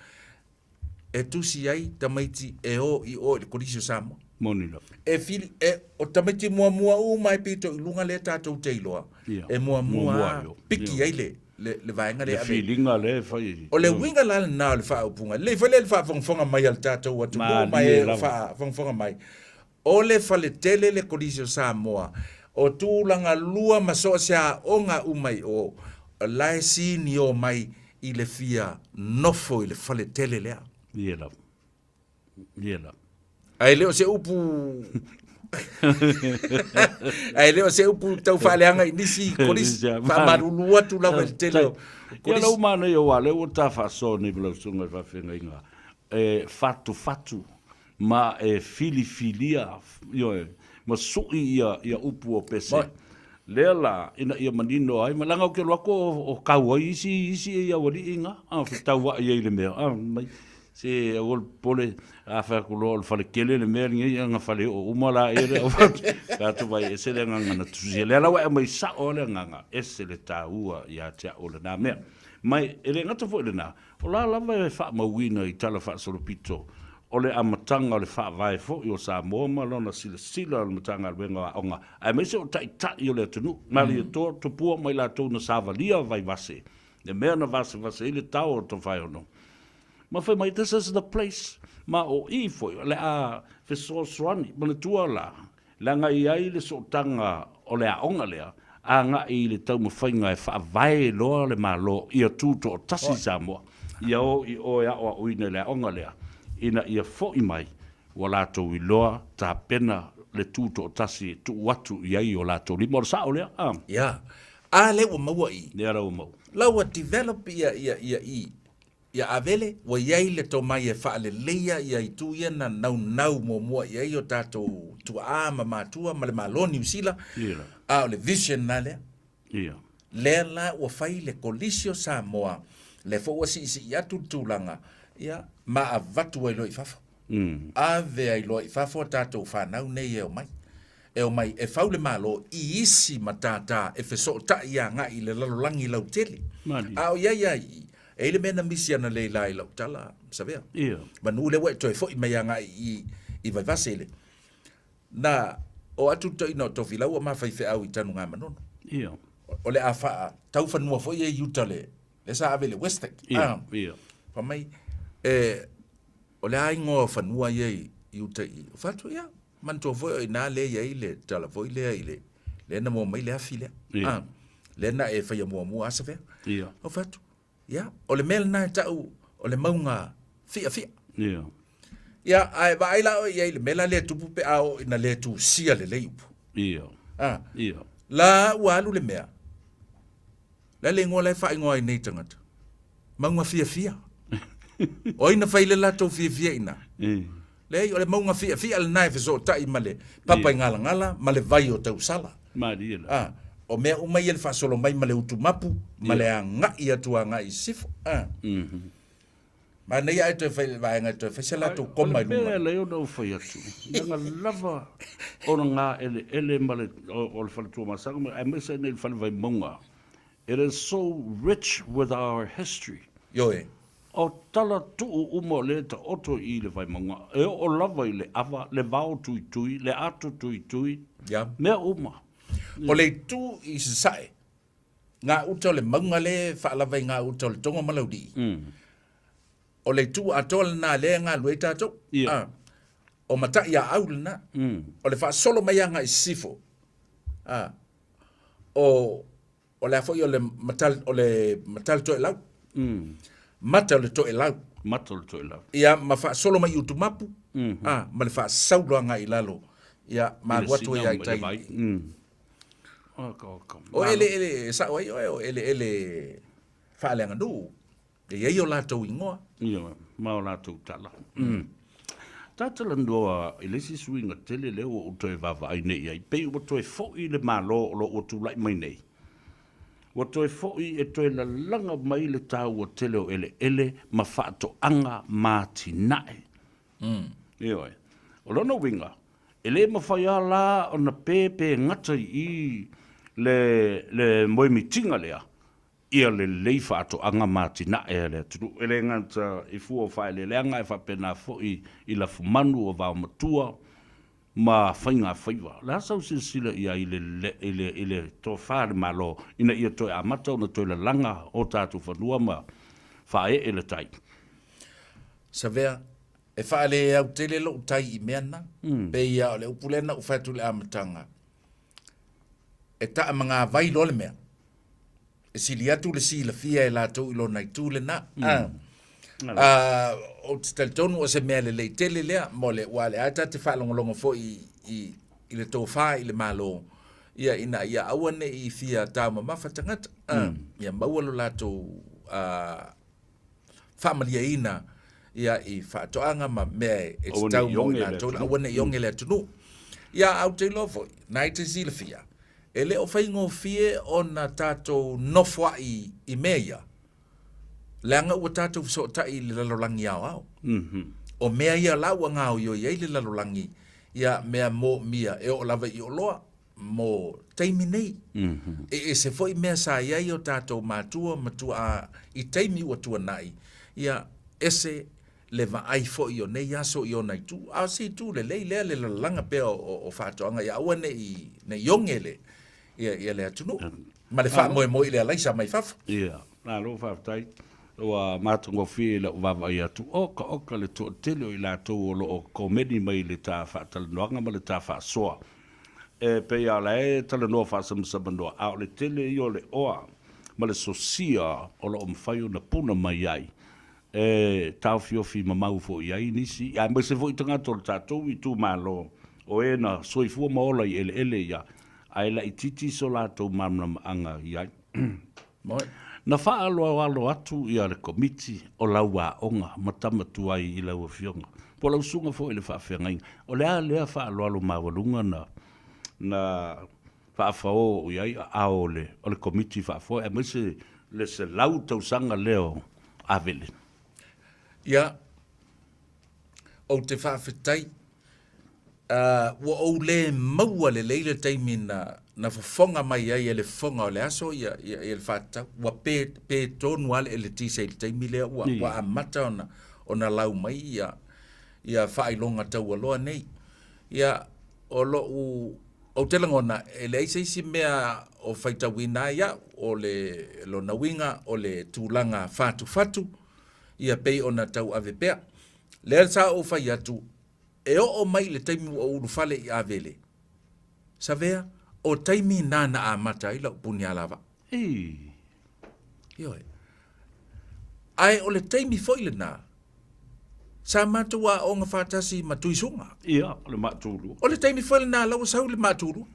e tusi ai tamaiti e o i o i le Kolisi o Samoa. Moni lava. E fili, e, o tamaiti muamua uma e pito i luga lea tatou te iloa, e muamua piki ai le, le, le vaega lea. Le filiga lea e fai. O le uiga la lena o le faaupuga. Lelei foi lea le faafogafoga mai a le tatou atunuu ma e o faafogafoga mai. O le faletele le Kolisi o Samoa, o tulaga lua ma so o se aoga uma i o, la e sinio mai i le fia nofo i le faletele lea. Ia lava. Ia lava. Ae le o se upu Ae le o se upu tau faaleaga i nisi kolisi. Faamalulu atu lava i le tele o kolisi. Ia lau manaia aua o lea ua ta faasoa nei ma lau susuga i le faafeagaiga, e fatufatu ma e filifilia, ioe, ma sui ia, ia upu o pese. Lea la, ina ia manino ai, ma leaga ou te alu atu o, o kau ai isi, isi i aualii ina, a, fetauai ai i le mea, a, mai, se aua le popole, a fai atu loa o le faletele le mea lenei, ia na faleoo uma laia le au fatu, fai atu vai ese le agaga na tusia. Lea la ua e aumai sao lava le agaga, ese le taua ia te au o lena mea. Ma e le gata foi i lena, O la lava e faamauina i tala faasolopito o le amataga o le Faavae foi o Samoa ma lona silasila o le Matagaluega o Aoga aemaise o Taitai o le atunuu, Malietoa, Tupua ma i latou na savalia Vaivase, le mea na vasevase ai le tao o Tofaeono. Ma fai mai, this is the place. Ma o i foi o le a fesoasoani. Manatua la, leaga e i ai le sootaga o le aoga lea. agai i le taumafaiga e faavae loa le Malo ia tutoatasi Samoa, ia o i o e aoaoina i le aoga lea, ina ia foi mai ua latou iloa tapena le tutoatasi e tuu atu i ai o latou lima. O le sao lea, a? Ia. A lea ua maua i. Lea la ua maua. La ua develop ia, ia, ia i. Ia Avele, ua i ai le tomai e faaleleia ia itu ia na naunau muamua i ai o tatou tuaa ma matua ma le Malo o Niu Sila, a o le vision la lea. Lea la ua fai le Kolisi o Samoa, lea foi ua siisii atu le tulaga, ia, ma avatu ai loa i fafo. Ave ai loa i fafo a tatou fanau nei e omai. E omai e fau le Malo i isi matata e fesootai agai i le lalolagi lautele. A o i ai lava i i, e i ai le mea na misi analeila i lau tala, Savea. Manu lea ua e toe foi mai agai i i Vaivase i le na oo atu le toeaina o Tofilau o ma faifeau i Tanugamanono. O le a faa tau fanua foi ia i uta le lea sa ave i le Westec. Fai mai, e, o le a igoa o fanua ia i uta i Fatu, ia, manatua foi o i ina lea i ai le tala foi lea i le, lea na maua mai le afi lea. Ah, lea na e faia muamua Asafea. O fatu, ia, o le mea lena e tau o le mauga fiafia. Ia, ae vaai la oe i ai i le mea la lea e tupu pe a oo ina le tusia lelei upu. Ah, la ua alu le mea, la le igoa la e faaigoa ai nei tagata, mauga fiafia. O ai na fai le latou fiafia i ina? Leai, o le mauga fiafia lena e fesootai ma le Papaigalagala ma le vai o Tausala. Malie la. Ah, o mea uma ia le faasolo mai ma le utumapu ma le agai atu agai i sisifo. Ah. Manaia ae toe fai le vaega e toe fai se latou koma i luga. O le mea lea ona ou fai atu, leaga lava ona gaeleele ma le, o le fale Tuamasaga, aemaise ai nei le fale Vaimauga, it is so rich with our history. Ioe. O tala tuu uma o lea e taoto i le Vaimauga, e oo lava i le ava, le vao tuitui, le ato tuitui, mea uma. O le itu i sasae, gauta o le mauga lea e faalava i gauta o le Toga ma Laulii, o le itu atoa lena lea e galulue ai tatou. Ah, o Mataiaau lena. O le faasolo mai agai i sisifo, ah, o o le a foi o le matal o le matal toelau. Mata o le toelau. Mata o le toelau. Ia ma faasolo mai i Utumapu, ah, ma le faasaulo agai i lalo. Ia ma alu atu ai i tai. O eleele e sao ai oe, o eleele faaleaganuu, e i ai o latou igoa. Ioe, ma o latou tala. Ta talanoa i le isi suiga tele lea ua ou toe vaavaai nei i ai, pei ua toe foi le Malo o lo o ua tulai mai nei, ua toe foi e toe lalaga mai le taua tele o eleele ma faatoaga ma atinae. Ioe. O lona uiga, e le mafai lava la ona pe pe gata i i le, le moemitiga lea, ia lelei faatoaga ma atinae a le atunuu. E le gata i fua o faaeleeleaga ae faapena foi i lafumanu o vaomatua ma faigafaiva. O le a sau silasila i ai i le, i le, i le tofa a le Malo ina ia toe amata ona toe lalaga o tatou fanua ma faaee le tai? Savea, e faaleautele lou tai i mea na. Pei lava o le upu lea na ou fai atu i le amataga, e taamagavai loa le mea, e sili atu le silafia e latou i lona itu lena. Ou te talitonu o se mea lelei tele lea mo le, aua o lea lava ta te faalogologo foi i le tofa i le Malo, ia ina ia aua ne i fia taumamafa tagata, ia maua lo latou faamalieina ia i faatoaga ma mea e tatau mo i latou, aua ne i oge le atunuu. Ia, ae ou te iloa foi, na e te silafia, e le o faigofie ona tatou nofoai i mea ia, leaga ua tatou fesootai i le lalolagi aoao. O mea ia la ua gaoioi ai le lalolagi, ia mea moomia e oo lava i oloa mo taimi nei. E ese foi mea sa i ai o tatou matua ma tuaa i taimi ua tuanai, ia, ese le vaai foi o nei aso i ona itu. A o se itu lelei lea le lalalaga pea o faatoaga ia aua ne i oge le, ia le atunuu ma le faamoemoe i le alaisa mai fafo. Ia, malo faafetai. Ua matagofie i lau vaavaai atu, oka oka le toatele o i latou o lo o komeni mai i le ta faatalanoaga ma le ta faasoa. E pei a la e talanoa faasamsamanoa, a o le tele ia o le oa ma le sosia o lo o mafai ona puna mai ai, e taofiofi mamau foi i ai nisi, aemaise foi tagata o le tatou itumalo o e na soifua ma ola i eleele ia, ae laitiiti so latou malamalamaaga i ai. Na faaaloalo atu ia le Komiti o lau aoga ma tama tuai i lau Afioga, po o lau susuga foi i le faafeagaiga. O le a lea faaaloalo maualuga na na faafaoo i ai aao o le o le Komiti Faafoe aemaise le 100 tausaga lea o Avele? Ia, ou te faafetai ua ou le maua lelei le taimi na, na fofoga mai ai e le fofoga o le aso ia, ia, ia le faatatau. Ua pe, pe tonu lava le eletise i le taimi lea ua, ua amata ona, ona lau mai ia, ia faailoga taualoa nei. Ia, o lou, ou te lagona, e leai se isi mea o faitauina ai au, o le lona uiga o le tulaga fatufatu, ia pei ona tauave pea. Lea sa ou fai atu, E oo mai i le taimi ua ou ulufale i Avele, Savea, o taimi na na amata ai lau puni alavaa. Ioe. Ae o le taimi foi lena, sa matou aoga faatasi ma Tuisuga. Ia, o le maatulua. O le taimi foi lena la ua sau le maatulua.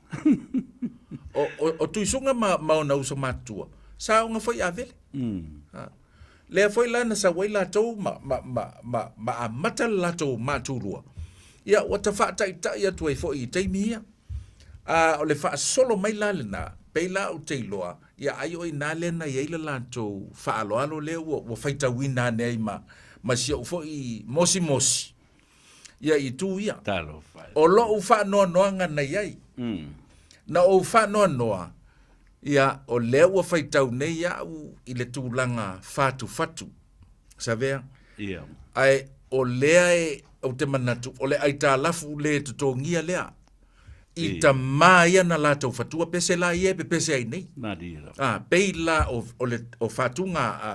O, o, o Tuisuga ma, ma ona uso matutua, sa aoga foi i Avele. Lea foi la na sau ai latou ma, ma, ma, ma, ma amata le latou matulua, ia ua tafaataitai atu ai foi i taimi ia. A o le faasolo mai la lena, pei la ou te iloa, ia ai o i ina lea na i ai le latou faaaloalo lea ua, ua faitauina ane ai ma, ma si ou foi mosimosi, ia i itu ia. Talofa e. O lou faanoanoaga na i ai, na ou faanoanoa, ia, o lea ua faitau nei au i le tulaga fatufatu, Savea, Ia. ae o lea e, ou te manatu, o le aitalafu le totogia lea i tama ia na latou fatua pese la ia e pepese ai nei. Malie lava. A, pei la o, o le o fatuga a,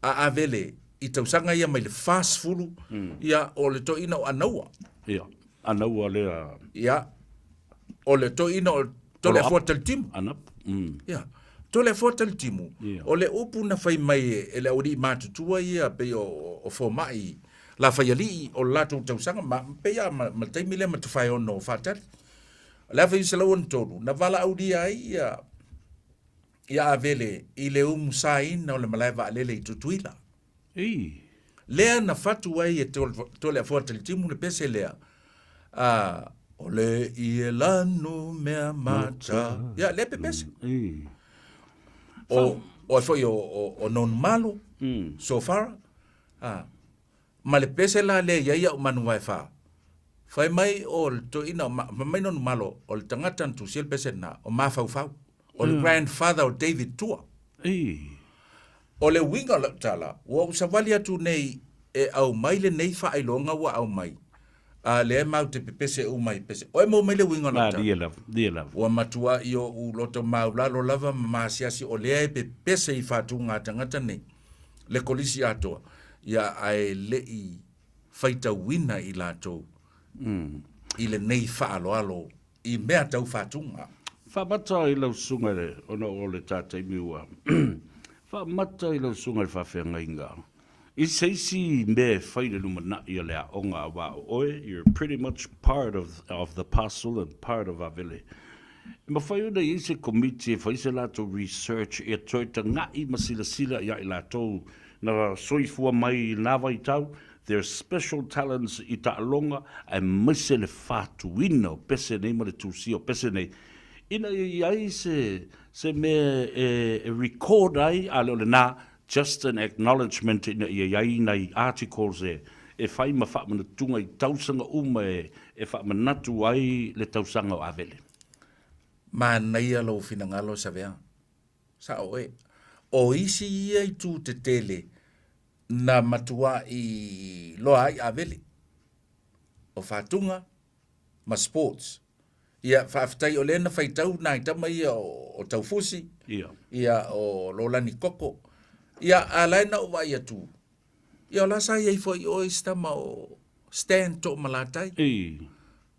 a Avele i tausaga ia mai le 40, ia, o le toeaina o Anaua. Ia, Anaua lea. Ia, o le toeaina o Toleafoa Talitimu. Anapu. Ia, Toleafoa Talitimu, o le upu na fai mai e le aualii matutua ia pei o, o fomai Lafaialii o le latou tausaga, ma pei lava ma, ma le taimi lea ma Tofaeono o Faatali. O le 1963, na valaaulia ai ia ia Avele i le umusaina o le malae vaalele i Tutuila. Ei. Lea na fatu ai e Toleafoa Talitimu le pese lea, a, o le ie lanu mea mata. Ia, lea pepese. Ei. O, o ai foi o, o, o Nonumalo, Sofara, a, Ma le pese la lea i ai au manu vae fa. Fai mai o le toeaina o ma, fai mai Nonumalo, o le tagata na tusia le pese lena, o Mafaufau, o le grandfather o David Tua. O le uiga o lau tala, ua ou savali atu nei e aumai lenei faailoga ua aumai, a lea matou te pepese uma i pese. Oe maua mai le uiga o lau tala? Malie lava. Ua matuai ou loto maulalo lava ma maasiasi o lea e pepese i fatuga a tagata nei. le kolisi atoa, ia ae le i faitauina i latou i lenei faaaloalo i mea tau faatuga. Faamata i lau susuga i le, ona o le ta taimi ua, faamata i lau susuga i le faafeagaiga i se isi mea e fai i le lumanai o le aoga aua o oe, you're pretty much part of, of the parcel and part of Avele. E mafai ona i ai se komiti e fai se latou research e toe taga'i ma silasila ia i latou na soifua mai i lena vaitau, their special talents i taaloga aemaise le fatuina o pese nei ma le tusia o pese nei ina ia i ai se se mea e e record ai a le o lena just an acknowledgement ina ia i ai nai articles e e fai ma faamanatuga i tausaga uma e e faamanatu ai le tausaga o Avele. Manaia lou finagalo Savea. Sao oe. O isi ia itu tetele na matuai loa ai Avele. O Fatuga ma sports. Ia, faafetai o lea na faitau nai tama ia o, o Taufusi, Ia. ia o Lolani Koko. Ia, a la e na ou vaai atu, ia o la sa i ai foi i o isi tama o Stan Toomalatai. Ei.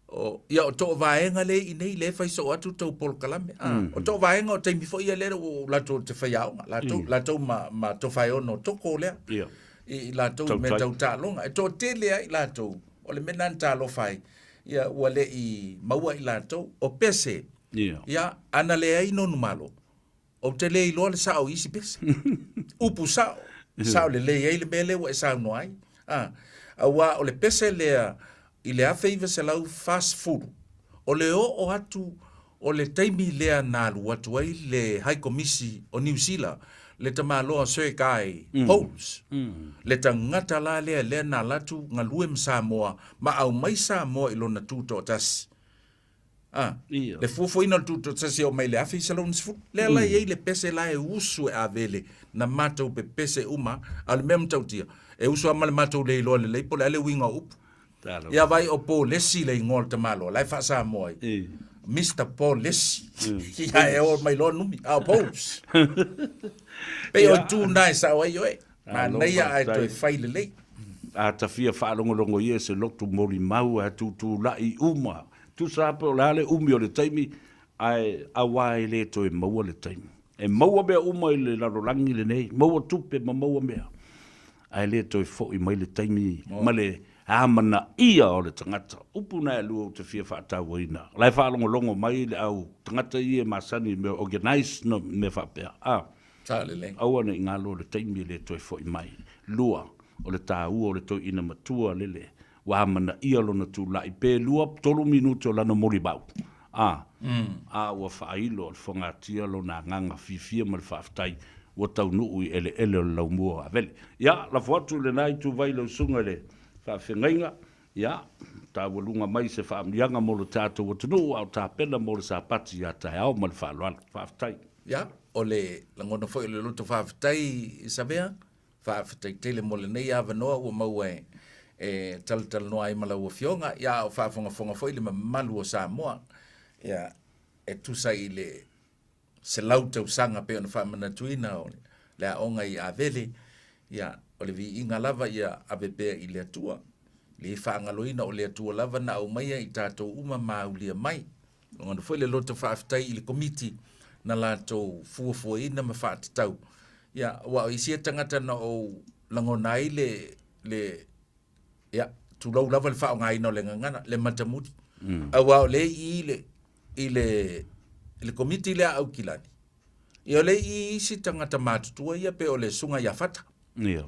O, ia, o too vaega le i nei le fai soo atu tau polokalame. Ah, o too vaega o taimi foi ia lea ua latou te faiaoga, latou, latou ma, ma Tofaeono Toko lea. Ia. I, i latou i mea Tautai. tau taaloga. E toatele ai latou, o le mea lena na talofa ai, ia ua le i maua i latou. O pese, Ia. ia, ana leai nonu malo, ou te le iloa le sao i isi pese. Upu sao, sao lelei ai le mea lea ua e saunoa ai. Ah, auā o le pese lea i le 1940, o le oo atu o le taimi lea na alu atu ai le Haikomisi o Niu Sila, le tamaloa Sir Guy Holmes, le tagata la lea lea na alu atu galue ma Samoa ma aumai Samoa i lona tutoatasi. A, Ia. le fuafuaina o le tutoatasi e oo mai i le 1960, lea la e i ai le pese la e usu e Avele na matou pepese uma, a o le mea matautia, e usu lava ma le matou le iloa lelei po o le a le uiga o upu. Talofa. Ia vaai o Polesi le igoa o le tamaloa, la e faa-Samoa ai. I. Mister Polesi. Ia e oo mai loa numi, a o Poles. Pei o itu na e sao ai oe. Malo Manaia ae faafetai. toe fai lelei. A ta fia faalogologo ia i se lotu molimau ae tutulai uma. Tusa lava pe o le a le umi o le taimi, ae auā e le toe maua le taimi. E maua mea uma i le lalolagi lenei, maua tupe ma maua mea, ae le toe foi mai le taimi ma le amanaia o le tagata. Upu na e lua ou te fia faatauaina, o la e faalogologo mai le au tagata ia e masani i mea organize no mea faapea, a. Sao lelei. Aua ne i galo le taimi e le toe foi mai. Lua, o le taua o le toeaina matua lele ua amanaia lona tulai pe lua, tolu minute o lana molimau, a, a ua faailo e le fogatia lona agaga fiafia ma le faafetai ua taunuu i eleele o le laumua o Avele. Ia, lafo atu i lena ituvai i lau susuga i le faafeagaiga, ia, taualuga mai se faamanuiaga mo lo tatou atunuu a o tapena mo le Sapati ia taeao ma le faaaloalo. Faafetai. Ia, o le lagona foi o le loto faafetai i Savea, Faafetai tele mo lenei avanoa ua maua e talatalanoa ai ma lau Afioga, ia a o faafogafoga foi le mamalu o Samoa, ia, e tusa i le 100 tausaga pei ona faamanatuina o le aoga i Avele, ia, o le viiga lava ia ave pea i le Atua. Le faagaloina o le Atua lava na aumaia i tatou uma ma aulia mai. Lagona foi le loto faafetai i le Komiti na latou fuafuaina ma faatatau. Ia, aua o isi ia tagata na ou lagona ai le, le, ia, tulou lava le faaaogaina o le gagana, le matamuli. Aua o lea i i le, i le, i le Komiti lea a Aukilani, ia o lea i i isi tagata matutua ia pei o le Susuga ia Fata. Ia.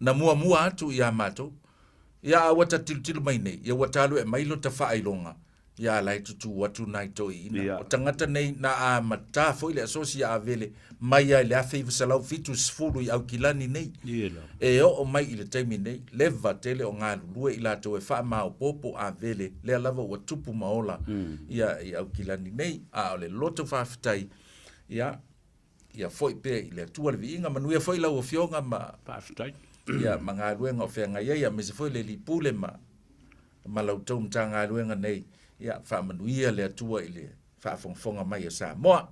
Na muamua atu ia matou. Ia, a ua ta tilotilo mai nei, ia ua talu mai lota faailoga, ia la e tutū atu nai toeaiina. Ia. O tagata nei na amata foi le asosi ia Avele mai lava i le 1970 i Aukilani nei. Ia la. E oo mai i le taimi nei, leva tele o galulue i latou e faamaopoopo Avele, lea lava ua tupu ma ola ia i Aukilani nei. A o le loto faafetai, ia, ia foi pea i le Atua le viiga. Manuia foi lau Afioga ma, Faafetai. ia, ma galuega o feagai ai, aemaise foi le Alii Pule ma, ma la outou Matagaluega nei, ia faamanuia le Atua i le faafogafoga mai a Samoa.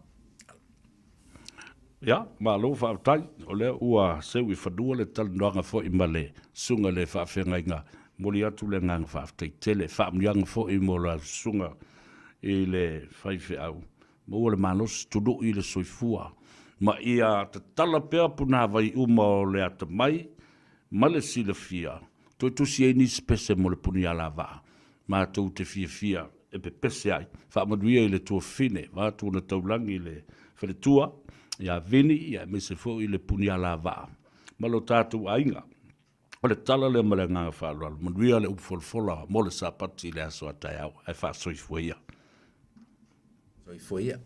Ia, malo faafetai, o lea ua seu i fanua le talanoaga foi ma le susuga i le faafeagaiga. Momoli atu le agaga faafetai tele, faamanuiaga foi mo la susuga i le faifeau. Maua le malosi, tului le soifua, ma ia tatala pea punavai uma o le atamai ma le silafia, toe tusi ai nisi pese mo le puni alavaa, matou te fiafia e pepese ai. Faamanuia i le tuafafine, vaeatu ona taulagi i le faletua ia Vini, ia aemaise foi le puni alavaa ma lo tatou aiga. O le tala lea ma le agaga faaaloalo. Manuia le upu folafola mo le Sapati i le aso a taeao, ae faasoifua ia. Soifua ia.